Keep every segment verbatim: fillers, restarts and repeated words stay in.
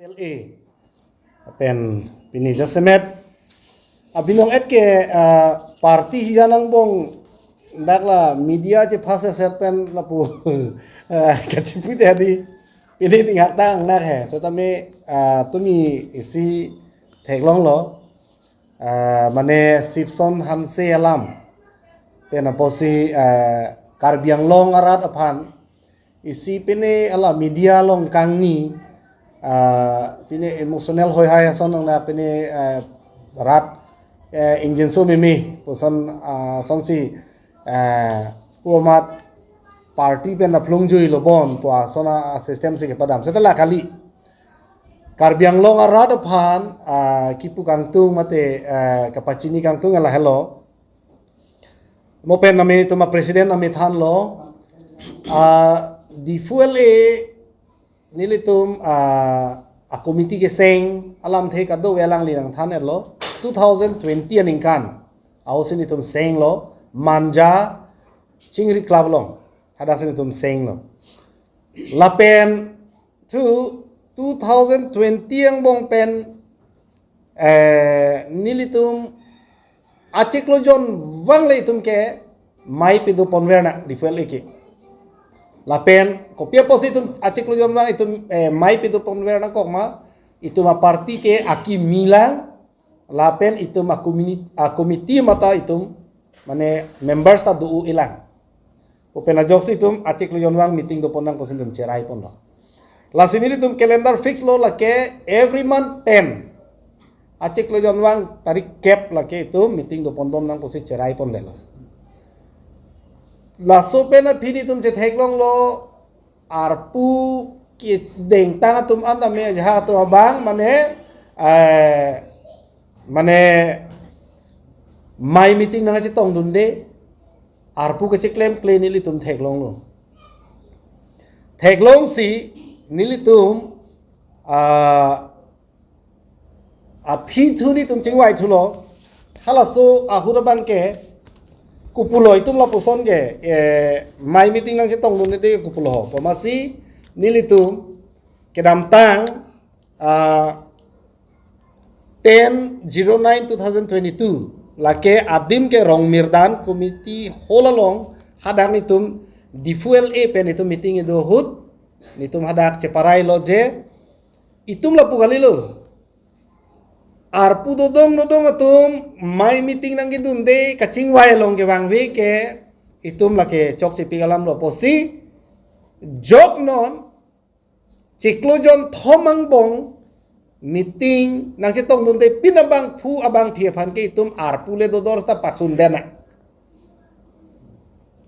L A. Pen pini jasemet abinong et ke, ah, party hijan angbong dak la media chephas eset pen lapu, ah, kachipi te adi pini ting hak tang nak he. Setame, ah, tumi isi theklonglo, ah, mane Sipson Hanse alam pen apotsi, ah, Karbi Anglong arat aphan isi pine ala media along kangni, ah, pine emotional hoi hai ason nang na pine, ah, rat, eh, ingjinso meme puson, ah, sonsi, eh, pu amat party pen aphlung jui lo bon pu ason a system si kepadam. Seta la kali. Karbi Anglong arat aphan, ah, kipu kangtung mate, eh, kapachini kangtung ala helo. Mo pen nami tuma president nami thanlo, ah, Diphu L A nelitum, ah, a committee keseng alamthe kado-ve alangli nangthan etlo, two thousand twenty aningkan ahut si nelitum senglo, Manja Chingri Club along, hadak si nelitum senglo. Lapen thu two thousand twenty angbong pen, eh, nelitum achiklo jon vang le itum ke mei pado ponver nang Diphu L A ke. Lapen kopi apotsi itum achiklo jon vang itum, eh, mei pado ponver nangkok ma, itum a party ke akimi lang, lapen itum a communi-, a committee mate itum mane members ta do-o-e lang. Pu pen ajoksi itum achiklo jon vang meeting do pon nang pusi itum cherai ponlo. Lasi nelitum calendar fix lo, lake every month ten achiklo jon vang tarik kep lake itum meeting do pon bom nang pusi cherai ponlelo. Laso pen aphi nelitum chetheklonglo, arpu kedengtang atum an tame ajahak atum abang mane, eh, mane mei meeting nangchetongdunde, arpu kacheklemkle nelitum theklonglo. Theklongsi nelitum, ah, aphi thu nelitum chingvai thulo. Halaso ahut abang ke kopulo itum lapuson ke, eh, mei meeting nangchetongdunde kopulo ho. Pu amatsi nelitum kedamtang, ah, ten zero nine two thousand twenty-two, lake adim ke Rongmirdan Community Hall along hadak nelitum Diphu L A pen nelitum meeting kedo ahut, nelitum hadak cheparai lo je, itum lapu kalilo, arpu dodong dodong atum mei meeting nangkedunde kachingvai along kevangve ke itum lake chokchepik alam lo pusi, jok non chiklo jon thom angbong meeting nangchetongdunde pin abangphu abangphi aphan ke itum arpu le dodor ta pasundet nang.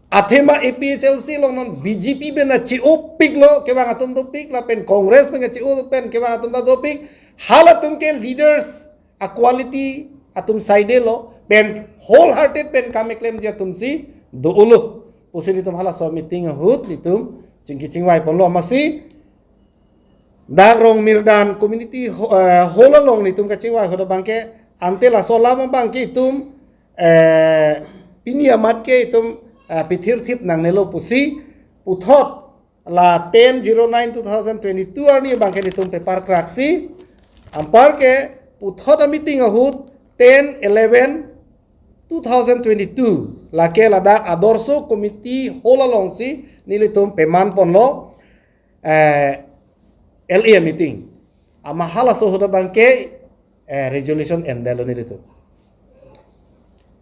Athema A P H L C along non B J P pen na che-opiklo kevang atum dopik, lapen Congress pen na che-o pen kevang atum ta dopik, halatum ke leaders a quality atum saidelo pen wholehearted pen kam keklemji atum si do-olo pusi nelitum halaso meeting ahut nelitum chingki chingvai ponlo. Amatsi dak Rongmirdan Community Ho-, eh, Hall along nelitum kachingvai ahut abang ke, ante laso alam abang ke itum, eh, pini amat ke itum, eh, pithirthip nangnelo pusi, puthot la ten zero nine two thousand twenty-two arni abang ke nelitum paper kraksi, anpar ke puthot a meeting ahut ten eleven two thousand twenty-two lake ladak Adorsho Community Hall alongsi nelitum peman ponlo, eh, L A meeting. Amat halaso ahut abang ke, eh, resolution endetlo nelitum.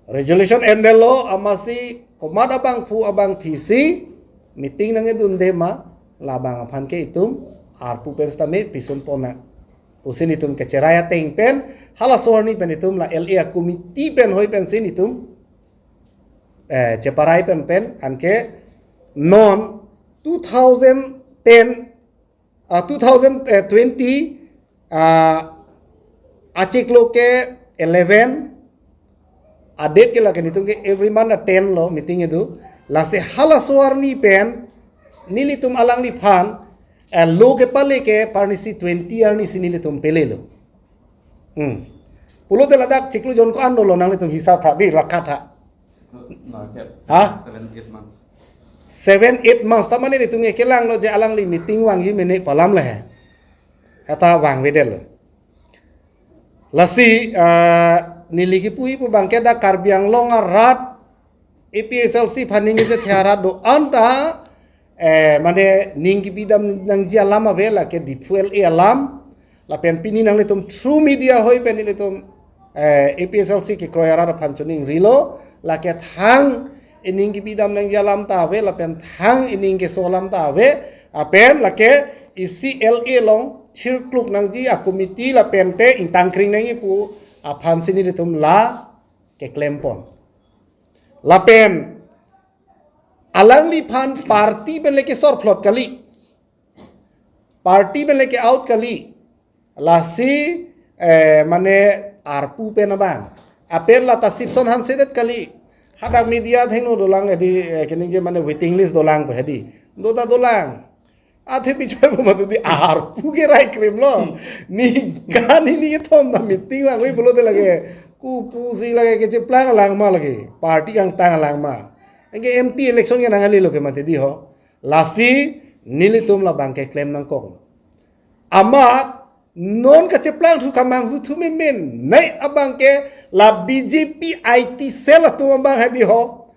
Resolution endetlo, amatsi komat abangphu abangphi si meeting nangkedunde ma, labang aphan ke itum arpu pen sitame pisun pon nang pusi nelitum kacherai ateng pen, halaso arni pen itum la L A committee pen hoi pensi nelitum, eh, cheparai pen pen anke non two thousand ten, ah, two thousand twenty, ah, achiklo ke eleven, a date ke lake nelitum ke every month a ten lo meeting kedo. Lasi halaso arni pen nelitum alangliphan, eh, lo kepale ke parnisi twenty arnisi nelitum pelelo. Hmm. Pulote ladak chiklo jon ko-an dolo nanglitum hisap tha, di lakha tha. Market. Ha? Seven, eight months. Seven, eight months. Ta mane nelitum ke kelanglo je alangli meeting vangji mene pu alam le he. Heta vangvedetlo. Lasi, ah, neli kipuji pu abangke dak Karbi Anglong arat A P H L C aphan ning kachethe arat do-an ta, eh, mane ning kipidam nangji alam ave, lake Diphu L A alam. Lapen pini nanglitum through media ahoi pen ilitum, eh, A P H L C kekroi arat aphan choningrilo, lake thang ining kipidam nangji alam ta ave, lapen thang ining keso alam ta ave, lapen lake isi L A along thirkluk nangji a-committee lapen te ingtangkring nangji pu aphansi nelitum la keklempon. Lapen alangliphan party pen le kesor phlot kali. Party pen le ke-out kali. Lasi, eh, mane arpu pen abang. Apel lata Sipson Hanse det kali. Hadak media athengno dolang hedi, eh, keningje mane waiting list dolang pu hedi. Do ta dolang. Athe bichoi pu mati di arpu kerai krimlo. Ningkan hini kethom ta meeting vangve pulote lake, kopusi lake kecheplang alang ma lake. Party kangtang alang ma. Anke M P election ke nangalilo ke mati di ho. Lasi nelitum labang keklem nangkoklo. Amat non kacheplangthu kamanghu thu memen nai abangke la B J P I T cell atum abang hedi ho.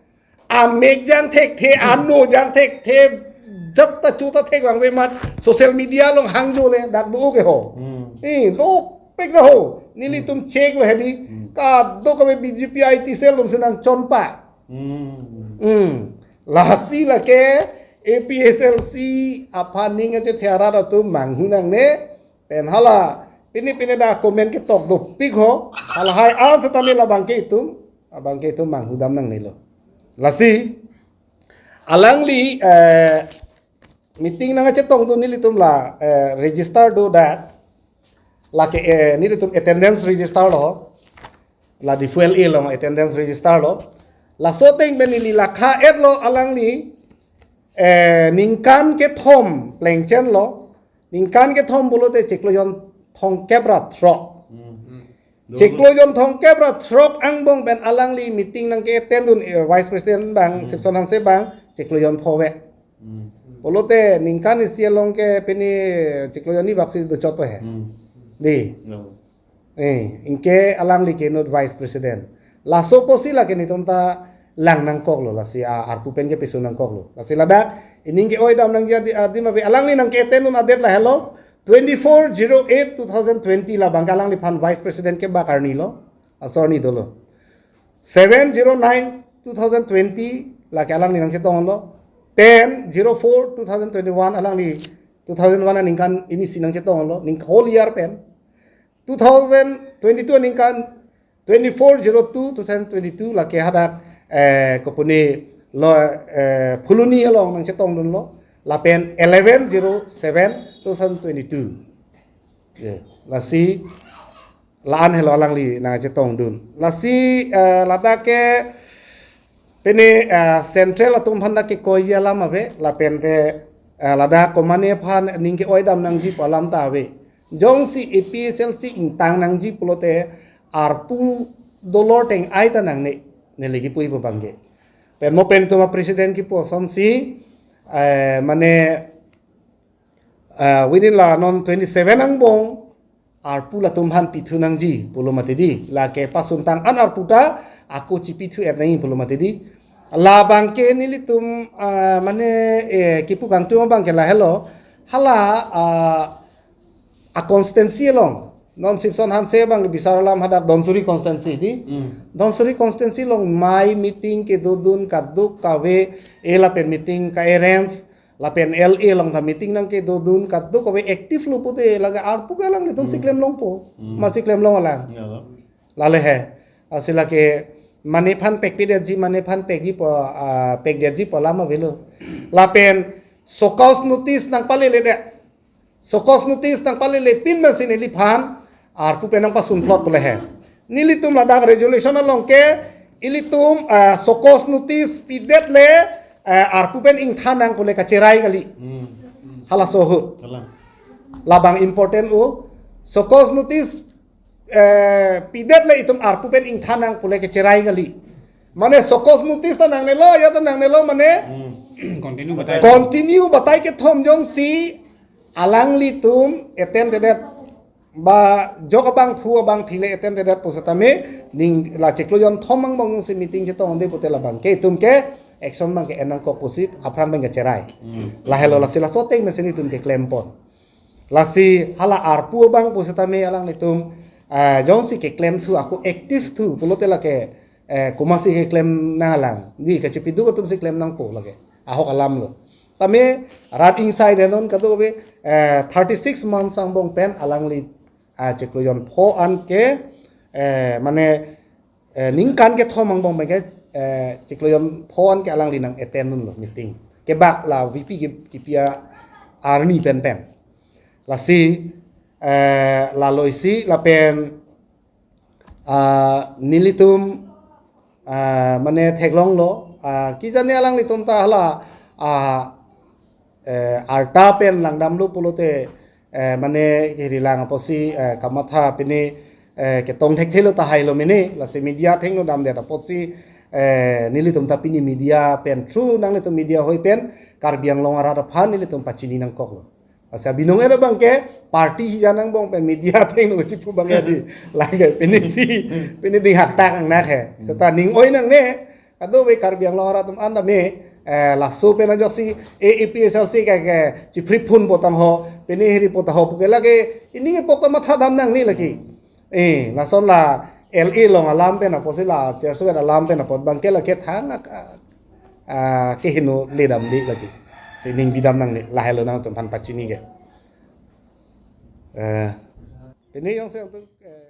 Amek jang thekthe, ano jang thekthe, jap ta chu ta thek vangve amat social media along hangjo le dak do ke ho. Hmm. Eh, dopik ta ho. Nelitum check lo hedi. Hmm. Kadokave B J P I T cell atumsi nangchonpa. Hmm. Hmm. Lasi lake A P H L C aphan ning kachethe arat atum manghu nangne, pen hala pine pine dak comment ketok dopik ho, halahai an setame labangke itum, abangke itum manghudam nangnelo. Lasi alangli, eh, meeting nangkachetongdun nelitum la, eh, register do dak, lake, eh, nelitum attendance register lo, la Diphu L A along attendance register lo. Laso ateng pen neli lakha-etlo alangli, eh, ningkan kethom plengchenlo, ningkan kethom pulote chiklo jon thomkep ra throk. Hmm. Chiklo jon thomkep ra throk angbong pen alangli meeting nangke-attend dun, eh, Vice President abang, Hmm. Sipson Hanse abang, chiklo jon pho ave. Hmm. Pulote ningkan isi along ke pini chiklo jon ni baksi dochot pu he. Hmm. Di. No. Eh, anke alangli ke inut Vice President. Laso apotsi lake nelitum ta lang nangkoklo, lasi a, arpu pen kepeso nangkoklo. Lasi ladak ining ke-oidam nangji adi, adim ave, alangli nangke-attend dun adet lahelo. Twenty-four zero eight two thousand twenty labangke alangliphan Vice President kebak arni lo. Laso arni dolo. Seven zero nine two thousand twenty lake alangli nangchetonglo. Ten zero four two thousand twenty-one alangli two thousand one aningkan inisi nangchetonglo. Ning whole year pen. Two thousand twenty-two aningkan twenty-four zero two two thousand twenty-two lake hadak, eh, kopune lo, eh, Phuloni along nangchetongdunlo. Lapen eleven zero seven two thousand twenty-two. Ya, lasi la-an helo alangli nangchetongdun. Lasi, eh, ladak ke pini, eh, central atum aphan dak kekoiji alam ave, lapen te, eh, ladak komane aphan ning ke-oidam nangji pu alam ta ave. Jongsi A P H L C ingtang nangji pulote arpu dolor teng-ai ta nangne, neli kipuji pu abangke. Pen mo pen itum a-president kipu asonsi, eh, mane, eh, within la non twenty-seven angbong, arpu latum aphan pithu nangji pulo mati di, lake pasuntang an arpu ta ako chipithu-et nangji pulo mati di. Labangke nelitum, ah, mane, eh, kipu kangtung abangke lahelo, hala, ah, a-constituency along, non Sipson Hanse abang bisar alam hadak Dhansiri constituency di. Hmm. Dhansiri constituency along mai meeting kedodun kadokave, eh, lapen meeting ka-arrange, lapen L A along ta meeting nangkedodun kadokave active lo pute, lake arpu ke alanglitum Hmm. si klemlongpo. Hmm. Masi klemlong alang. Ya. Lale he. Lasi lake mane aphan pekpidetji, mane aphan pekji pu, ah, pekdetji pu alam avelo. Lapen show cause notice nangpalele det. Show cause notice nangpalele pin masi neliphan arpu pen nangpasun phlot pule he. Nelitum ladak resolution along ke ilitum, ah, show cause notice pidet le, ah, arpu pen ingthan nang pule kacherai kali. Hmm. Halaso ahut. Kalang. Labang important o. Show cause notice, eh, pidet le itum arpu pen ingthan nang pule kacherai kali. Mane show cause notice ta nangnelo, ya ta nangnelo mane Hmm. Continue batai. Continue batai kethom jongsi Alanglitum attend tedet ba jok abangphu abangphi le attend tedet pusitame ning la chiklo jonthom angbong si meeting chetongde pute labang ke itum ke action abang ke en nangkok pusi aphrang abang ke cherai. Lahelo lasi laso ateng mesen itum keklempon. Lasi hala arpu abang pusitame alanglitum ah, jongsi keklem thu ako active thu pulote lake eh, komatsi keklem nanglang. Di kachipiduk atum si klem nangpo lake. Ahok alam lo. Tame rat ingsai denon kadokave eh, thirty six months angbong pen alangli ah, chiklo jonpho an ke eh, mane eh, ningkan kethom angbong pen ke eh, chiklo jonpho an ke alangli nang attend lo meeting. Kebak la V P ki- kipi arni pen pen. Lasi eh, lalo isi lapen ah, nelitum ah, mane theklonglo ah, kijane alanglitum ta hala ah, eh, arta pen langdamlo pulote eh, mane kiri lang apotsi eh, kamatha pini eh, ketong thekthelo tahai lo mene lasi media thengno damdet apotsi eh, nelitum ta pini media pen through nanglitum media hoi pen Karbi Anglong arat aphan nelitum pachini nangkoklo. Asa binong era abang ke party hijan angbong pen media thengno chipu abang ya di. Lake pini si pini ding haktak angnak he. Seta ning oi nangne. Kadokave Karbi Anglong arat atum an tame eh, laso pen ajoksi A A P S L C ke ke chipri phun potang ho pini hiri potang ho puke lake ini ke pok ta matha dam nangne lake. Eh, lason la L A along alam pen apotsi la Cherso alam pen apot abang ke lake thang ak- ah, kehingno ledam di lake. Si ning bidam nangne lahelo nangtum aphan pachini ke. Eh, pini jongsi nangtum eh,